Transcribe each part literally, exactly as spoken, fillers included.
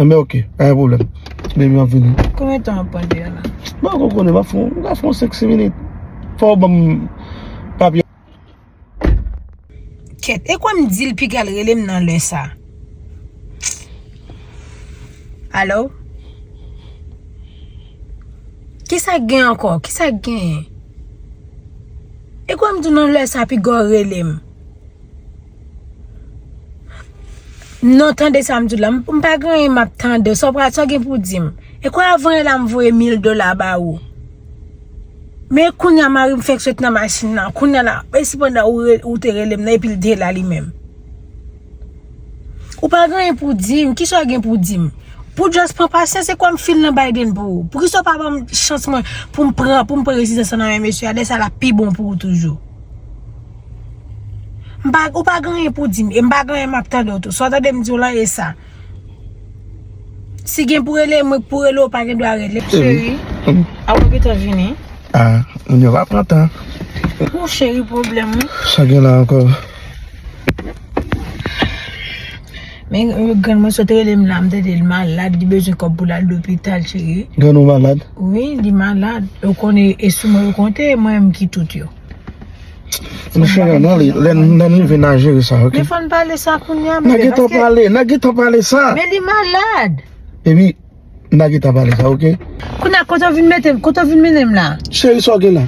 Enben, oke, pa gen pwoblèm. Baby, m ap vini. Konbyen tan w ap pran deyò la? Mwen poko konnen, m ap fè yon, m ka fè yon senk, sis minit. Fò w ban m papye. Kèt, e kwè m di l piga l rele m nan lè sa. Alo? Kisa k gen ankò? Kisa k genyen? E kwè m di w nan lè sa piga w rele m. Non, tande sa m di w la. M, m pa gen anyen m ap tande. Sa w pral, sa w gen pou w di m? E kwè avan yè la m voye mil dola ba ou. Men kounye a mari m fèk sot nan machin nan. Kounye a la, e sipandan ou, re- ou te rele m nan, epi l te la li menm. Ou pa gen anyen pou w di m. Kisa w gen pou w di m? Pou w just pran pasyans, e kwè m fil nan Biden pou ou. Poukisa w pa ban m chans mwen pou m pran, pou m pran rezidans lan nan men mesye a? Lè sa l ap pi bon pou ou toujou. M pa, ou pa gen anyen pou w di m, e m pa gen anyen m ap tande w tou. Sa w tande m di w lan, e sa. Si gen pou rele mwen, pou rele w, pa gen dwa rele. Cheri, a w gentan vini? Ah, moun yo pa pran tan. Ou cheri, pwoblèm wi. Sa gen la ankò? Men, euh, grann mwen sot rele m la, m tande l malad, li bezwen kòb pou l al lopital, cheri. Grann ou malad? Wi, li malad. Ou konnen, e sou mwen yo konte, mwen menm ki tout yo. Mesye, nan li, lè n, lè n rive n a jere sa, oke? Men fò n pale sa kounye a, bebe, paske n a gentan pale, n a gentan pale sa. Men li malad. Baby, n a gentan pale sa, oke? Kounye a, kote w vin mete m, kote w vin mennen m la? Cheri, sa w gen la?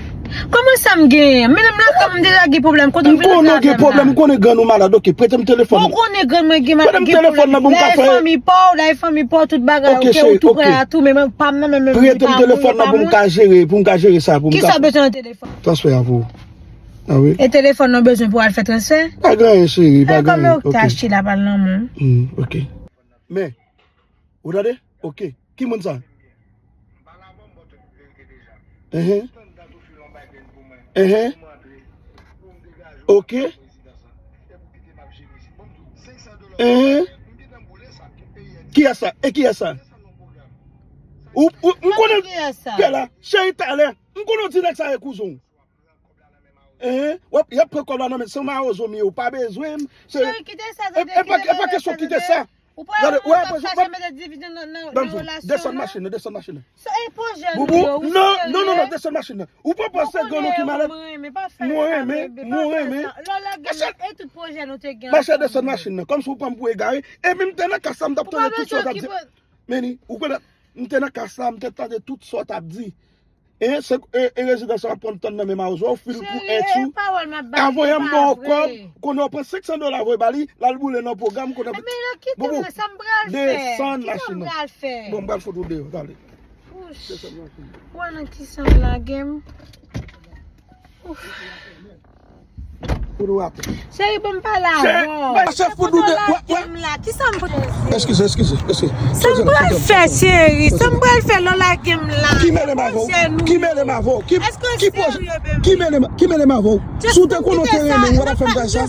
Kòman sa m genyen? Mennen m lakay mwen, m deja gen pwoblèm, kote w vin mete m la? M konnen w gen pwoblèm, m konnen grann ou malad, oke, prete m telefòn nan. Ou konnen grann mwen gen malad, gen pwoblèm. Prete m telefòn nan pou m ka fè. La e fanmi pa w, la e fanmi pa w, tout bagay, oke, oke, cheri, ou pran a tou, men mwen pa m nan, men mwen pa mwen. Prete m telefòn nan pou m ka jere, pou m ka jere sa, pou m ka fè. Kisa w bezwen nan telefòn? Transfè a pou ou. Ah wi. E telefòn nan bezwen pou al fè transfè? Pa gen anyen, cheri, pa gen anyen. Kòman ou te achte la pa l nan men w? Hmm, oke. Men, ou tande? Oke. Ki moun sa? Enhen. Enhen. Oke. Enhen. Kiyès sa? E kiyès sa? Ou, ou, m konnen. Kiyès sa? Kè la, cheri, talè. M konnen w di nèg sa e kouzen w. Enhen, w ap, y ap pran kòb la nan men, se yon mawozo m ye, ou pa bezwen m, se, cheri, kite sa, e, tande, e pa, kite e pa kesyon kite sa. Ou pa, gade, ou pa chache mete divizyon nan, nan, nan relasyon an. Desann machin nan, desann machin nan. Se, e, pwojè nou yo, wi, non, non, non, non, desann machin nan. Ou pa panse grann ou ki malad? Mwen renmen, mwen renmen, mwen renmen. Lè w lage m, e tout pwojè nou te gen ansanm. Machè, desann machin nan, kòmsi ou pran m pou egare, epi m te nan kas la, m t ap tande tout sa w t ap di. Meni, ou konnen, m te nan kas la, m te tande tout sa w t ap di. E, se, e, e rezidans la pran tann nan men mawozo, ou fil pou èt ou. Avan yè m ba w kòb, konnen w pran senk san dola voye ba li, l al boule nan pwogram, konnen. Ebyen, kite m nan, sa m pral fè? Desann machin nan. Bon, m pral fout ou deyò, tande. Desann machin nan. Ou wè nan kisa m lage m? Ouf. Cheri, bon, m pale avè w. Cheri, se fout ou de, wè, wè. Kisa m pral fè? Eskize, eskize, eskize. Sa m pral fè, cheri? Sa m pral fè lè w lage m la? Ki mele m avè w? Ki mele m avè w? Ki, ki pwojè? Ki mele m, ki mele m avè w? Si w te konnen w te renmen m, w pa t ap fè m bagay sa.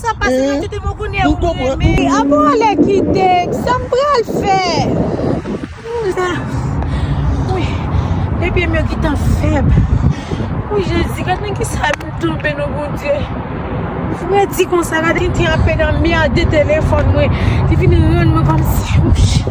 Ou konprann? Avan w ale kite, sa m pral fè? Wi, depi m yo gentan fèb. Wi, Jezi, gad nan kisa m tonbe non, Bondye. Fredi konsa, gade li te anpedan mède telefòn mwen. Li vin rann mwen kòmsi, wi.